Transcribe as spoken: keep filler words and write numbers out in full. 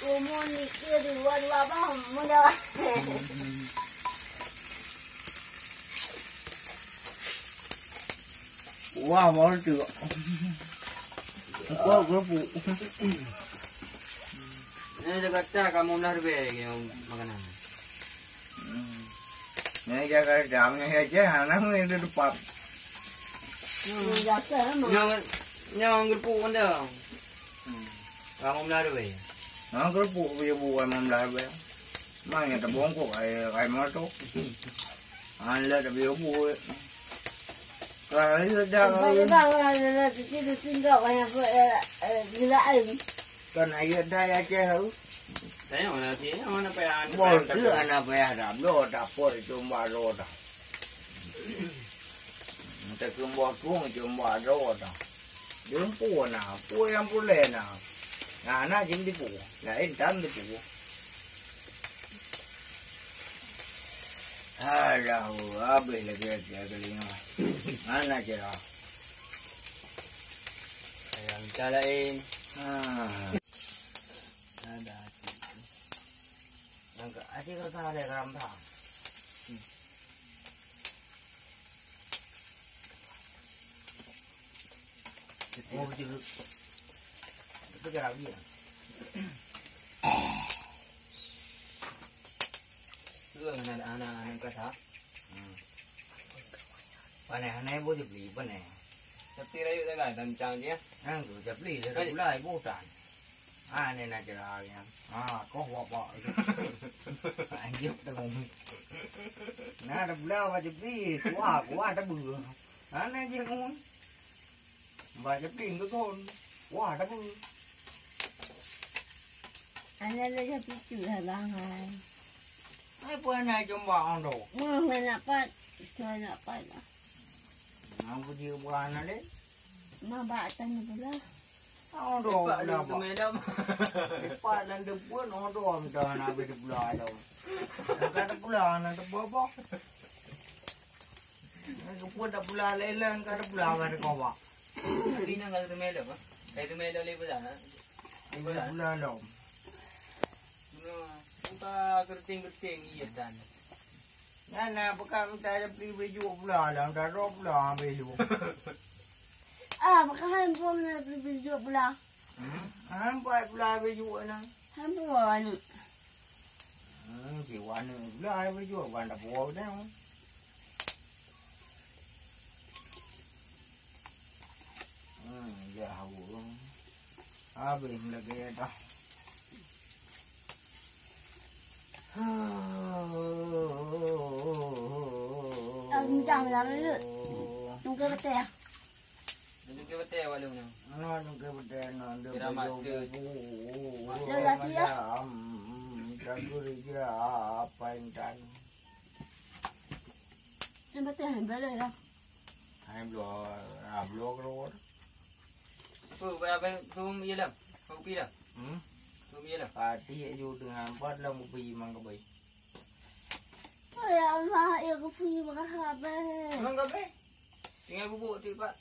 Umur nike dua-dua bah muda. Wah, baru tu. Kau kerupuk. Ini dekat tak kamu belah lebih makanan. Hmm. Nyan jaga dam, nyan aja, anak ni ada depan. Hmm, jaga, emang. Nyan, nyan gerpuk mana? Hmm. Kamu belah dua ya? Nyan gerpuk, dia buat kamu belah dua. Mana terbongkok, ai, ai motor. Anda tapi buat. Kalau dia dah, bang, bang, tinggal banyak, eh, eh, gila, eh. Kan ayat dah ya, ceh, tu. Saya mana sih? Mana payah, Bol payah tu tak? Anak payah dah, bro, tak apa, cuma lo dah. Minta keumbah kung, cuma lo dah. Jumpa nah, apa yang boleh nah. Nah, nah, jim tipu. Lain tam tipu. Alah, habis lagi, lagi, lagi. Mana je lah. Ayam minta lain. Ha. Ada hati. Nangka aja kata ada keramba. Oh, betul. Itu cara dia. Itu anak-anak kata. Hmm. Panai, anai boleh beli, panai. Tapi rayu dah kan, tancang dia. Nang tu, jadi beli, dah pula ibu tan. Ah, ni nak cerah ni. Ah, kau wak wak. Anjir, tengok. Nah, dah pula, wak jadi beli. Kuah, kuah, dah beli. Anai je, kau. Ba japling keu kon. Wah, dah beu. Hana lé picu lah, bang, hai. Ai, peue na jumba ondo? Meuh, nak pat. Saya nak pat lah. Nah, beu jeuet buah na lé. Ma bak tan pula. Ondo pula, Pak. Pat dan depan ondo, entah na beu pula dah. Ka pula na teuboh. Keupeue tapula lé-lé, ka tapula ka teukoh bak. Inong ka teumé lom, ah. Ka teumé lom lé bulan, ah. Lé bulan lom. Nah, buka keriting-keriting, iya, tan. Nah, nah, buka minta ada beli baju pula lah, minta rok pula, habis tu. Ah, buka handphone nak beli baju pula. Hmm? Nampak pula baju anak. Handphone anak. Hmm, jiwa anak pula baju, bukan tak buat dah. Hmm, ya Allah. Habis lagi dah. Ah, kencang dah, Lut. Tunggu betul ya. Tunggu betul ya, Walu, ni. Nah, tunggu betul, nah, dia kira mak tu. Dia laki ya? Macam, hmm, tak boleh dia apa yang tak. Yang betul, yang betul ya. Hai, bloe, ah, bloe keluar. Apa, apa, apa, apa, iya lah. Kopi lah. Hmm? Kopi iya lah. Pati ya, ju dengan empat lah, kopi mang kebai. Oh, ya Allah, ya kopi mang kebai. Mang kebai? Tinggal bubuk tu, Pak.